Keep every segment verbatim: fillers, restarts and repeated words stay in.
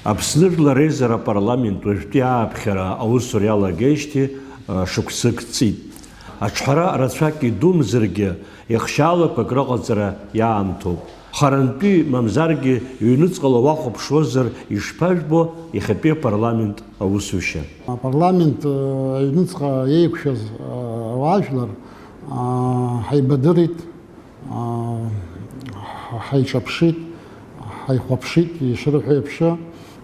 Аԥсны Жәлар Реизара апарламент уажәтәи ааԥхьара аусура иалагеижьҭеи, а, шықәсык ҵит. Аҿҳәара рацәак идумзаргьы, еихшьаалақәак рыҟаҵара иаамҭоуп. Харантәи, мамзаргьы, ҩныҵҟала уахәаԥшуазар, ишԥажәбо иахьатәи апарламент аусушьа? Апарламент, э, аҩныҵҟа еиқәшәаз, э, ауаажәлар, а, ҳаибадырит. Аа, ҳаиҿаԥшит, ҳаихәаԥшит, ишырҳәо еиԥш,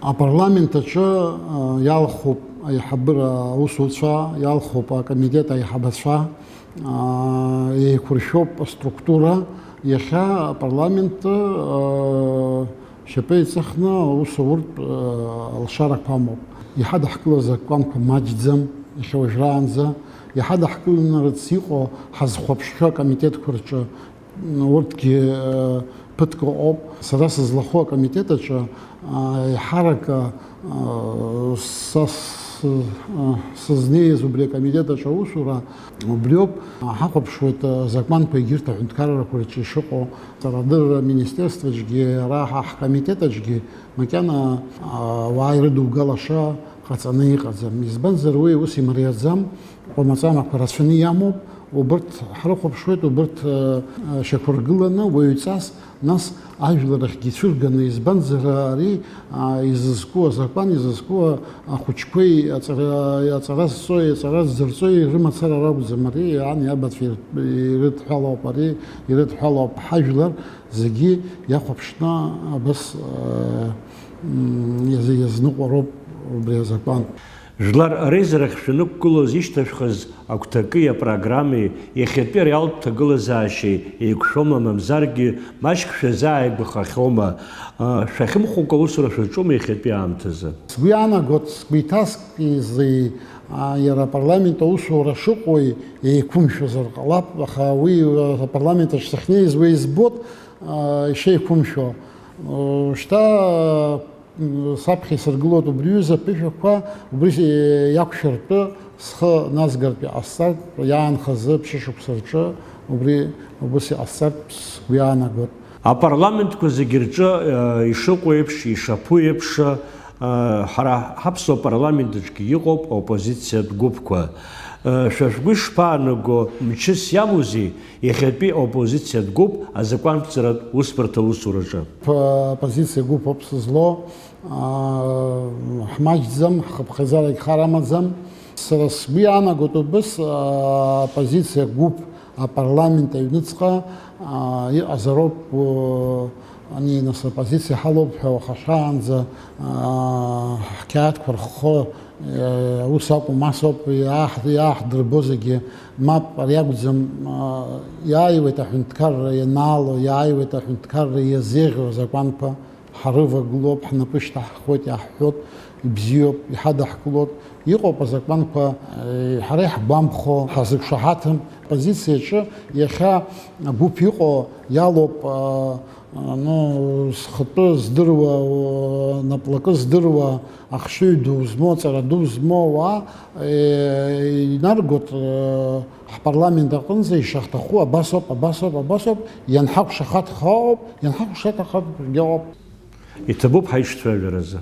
апарламент аҿы, аа, иалхуп аиҳабыра аусуцәа, иалхуп акомитет аиҳабацәа, аа, еиқәыршәоуп аструктура. Иахьа апарламент, аа, шьапы еиҵыхны аус ауртә, аа, алшарақәа амоуп. Иҳадаҳкылаз азакәанқәа маҷӡам, иахьа уажәраанӡа. Иҳадаҳкыларц иҟоу ҳазхәаԥшхьоу акомитетқәа рҿы, урҭгьы, э, ԥыҭк ыҟоуп. Сара сызлахәу акомитет аҿы, а, еиҳарак, а, са с-, а, сызнеиз убри акомитет аҿы аусура убриоуп. Ҳахәаԥшуеит, а, азакәанқәа егьырҭ аҳәынҭқаррақәа рҿы ишыҟоу. Сара адырра аминистерстваҿгьы, ара ҳа ҳкомитет аҿгьы макьана, а, ауаа ирыдугалаша ҟаҵаны иҟаӡам. Избанзар, уи ус имариаӡам. Ҟәамаҵамақәа рацәаны иамоуп, убырҭ ҳрыхәаԥшуеит, убырҭ, э, э, шьақәыргыланы уаҩҵас, нас ажәлар ахьгьы ицәырганы, избанзар, ари, а, изызку, азакәан изызку ахәыҷқәеи аҵара, аҵара зҵои, аҵара ззырҵои рымацара ракәӡам, ари ани абацәа ир-, ирыдҳәалоуп, ари ирыдҳәалоуп, ҳажәлар зегьы иахәаԥшны абас, э, м, иаз-, иазныҟәароуп убри азакәан. Жәлар реизарахь шәанықәгылоз ишьҭашәхыз агәҭаки апрограммеи иахьатәи ареалтә ҭагылазаашьеи еиқәшәома, мамзаргьы маҷк шәазааигәахахьоума? Шәахьымхәыкәа аусура шәаҿума иахьатәи аамҭазы? Сгәы иаанагоит, сгәы иҭаскыз, а, иара апарламент аусура шыҟоу еиқәымшәозар ҟалап, аха уи, а, апарламент аҿы сахьнеиз уи избоит, а, ишеиқәымшәо. Шьҭа Саԥхьа исыргылоит убри ҩыза аԥышәақәа, убри иақәшәартәы схы назгартә иҟасҵартә, иаанхазы ԥшьышықәса рҿы убри убыс иҟасҵартә сгәы иаанагоит. Апарламентқәа зегьы рҿы, э, ишыҟоу еиԥш, ишаԥу еиԥш, э, ҳара ҳаԥсуа парламент аҿгьы иҟоуп аоппозициатә гәыԥқәа. Э, шәа шәгәы ишԥаанаго, мчыс иамоузеи? Иахьатәи аоппозициатә гәыԥ азакәанԥҵаратә усбарҭа аусураҿы. П-, оппозициа гәыԥуп сызлоу, аа, ҳмаҷӡам, ҳхыԥхьаӡарагь хар амаӡам. Сара сгәы иаанагоит убыс, аа, оппозициа гәыԥ апарламент аҩныҵҟа, аа, иҟазароуп, уу, ани нас оппозициа ҳалоуп ҳәа уаха шаанӡа, аа, ҳқьаадқәа рхы Ус акәым, ас ауп, иааҳ-, иааҳдырбо зегьы, мап, ари акәӡам, а, иааиуеит аҳәынҭқарра ианаало, иааиуеит аҳәынҭқарра иазеӷьу азакәанқәа, ҳарывагылоуп, ҳнапы шьҭаҳхуеит, иаҳҳәоит, ибзиоуп, иҳадаҳкылоит, иҟоуп азакәанқәа, е, ҳара иаҳгәамԥхо, ҳазықәшаҳаҭым. Оппозициаҿы иахьа агәыԥ иҟоу иалоуп, а, Ну, схатәы здыруа, наплакы здыруа, ахшыҩ ду змоу, аҵара ду змоу ауаа, э, инаргоит, э, ҳпарламент аҟынӡа ишахҭаху абасоуп, абасоуп, абасоуп, ианҳақәшаҳаҭха ыҟоуп, ианҳақәшаҳаҭхагьы ыҟоуп. Иҭабуп ҳаицәажәаразы.